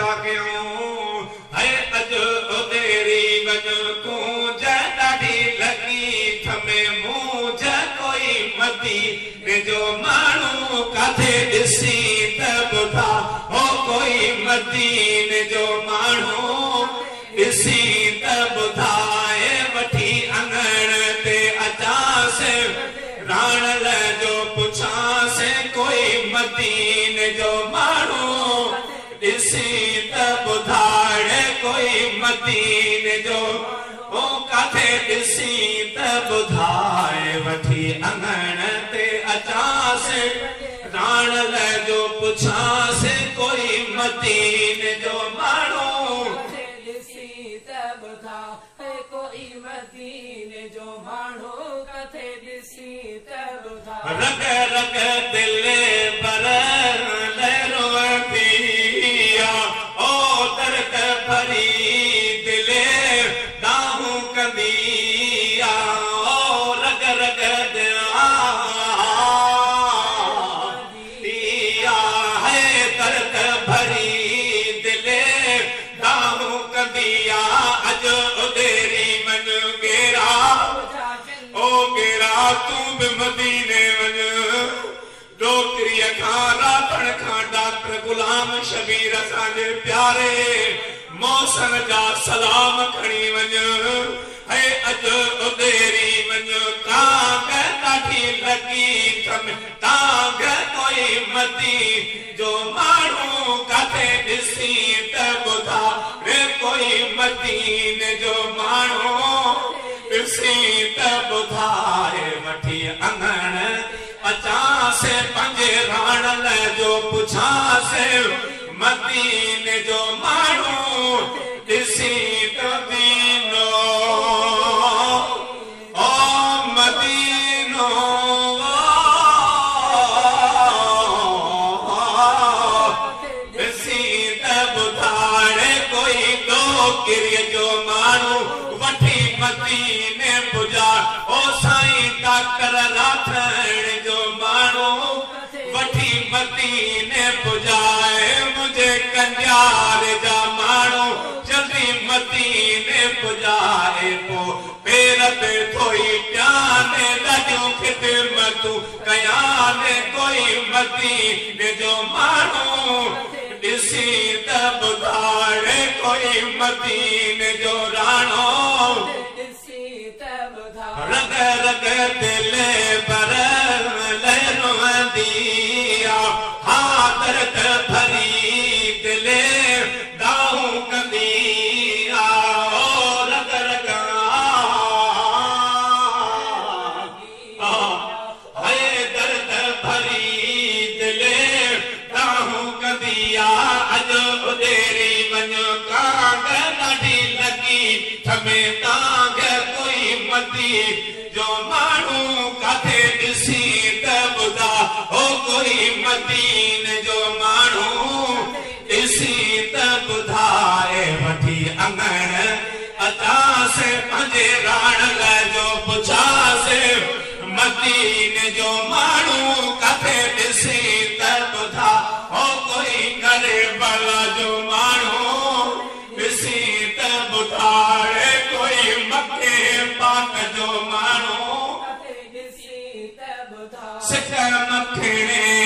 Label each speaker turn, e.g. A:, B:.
A: پڇا ڪيون هي اڄ اڏيري وڃ ڪونج ڏاڍي لڳي ٿمي مونجهه ڪوئي مديني جو ماڻهو ڪاٿي ڏسي ته ٻڌا هو ڪوئي مديني جو ماڻهو ڏسي ته ٻڌائي وٺي اڱڻ تي اچانس راڻل جو پڇانس ڪوئي مديني جو ماڻهو ڏسي ته ٻڌائي ڪوئي مديني جو او ڪاٿي ڏسي ته ٻڌائي وٺي اڱڻ تي اچانس راڻل جو پڇانس ڪوئي مديني جو ماڻهو
B: ڏسي ته ٻڌائي ڪوئي مديني جو ماڻهو ڪٿي ڏسي ته ٻڌائي
A: رڳ رڳ دل پر روئندي آ او درد ڀري دل دانهون ڪندي آ او رڳ رڳ ديا هي درد ڀري دل دانهون ڪندي آ اڄ اڏيري وڃ گيرا او گيرا تون به مديني وڃ ڏوڪريءَ کان راپڻ کان ڊاڪٽر غلام شبير اسان جي پياري موسن جا سلام کڻي وڃ هي اڄ اڏيري وڃ ڪانگ ڏاڍي لڳي ٿم تانگ ڪوئي مدي جو ماڻهو ڪاٿي ڏسي ته ٻڌا ري ڪوئي مديني جو ماڻهو ڏسي ته ٻڌائي وٺي اڱڻ اچانس پنهنجي راڻل جو پڇانس مديني جو ماڻهو ڏسي ته دينو او مدينو ڏسي ته ٻڌائي ڪوئي ڏوڪريءَ جو ماڻهو وٺي مديني پڄا او سائين ڊاڪٽر راٿڻ جو ماڻهو وٺي مديني پڄائي منهنجي ڪنجار جا ماڻهو جلدي مديني پڄائي پوءِ پير تي ٿوئي پياني ڏاڍيون خدمتون ڪيان ڪوئي مديني جو ماڻهو ڏسي ته ٻڌائي ڪوئي مديني جو راڻو
B: ڏسي ته ٻڌائي
A: رڳ رڳ دل پر روئندي آ ها درد ڀري دل دانهون ڪندي آ او رڳ رڳ هي درد ڀري دل دانهون ڪندي آ اڄ اڏيري وڃ ڪانگ ڏاڍي لڳي ٿمي تانگ ڪوئي مدي جو ماڻهو ڪاٿي ڏسي ته ٻڌا هو ڪوئي مديني جو ماڻهو ڏسي ته ٻڌائي وٺي اڱڻ اچانس پنهنجي راڻل جو پڇانس مديني جو ماڻهو ڪاٿي ڏسي ته ٻڌا هو ڪوئي ڪربلا جو ماڻهو ڏسي ته ٻڌائي ڪوئي مڪي پاڪ جو ماڻهو
B: ڪٿي ڏسي ته ٻڌائي
A: سڪ مکڻي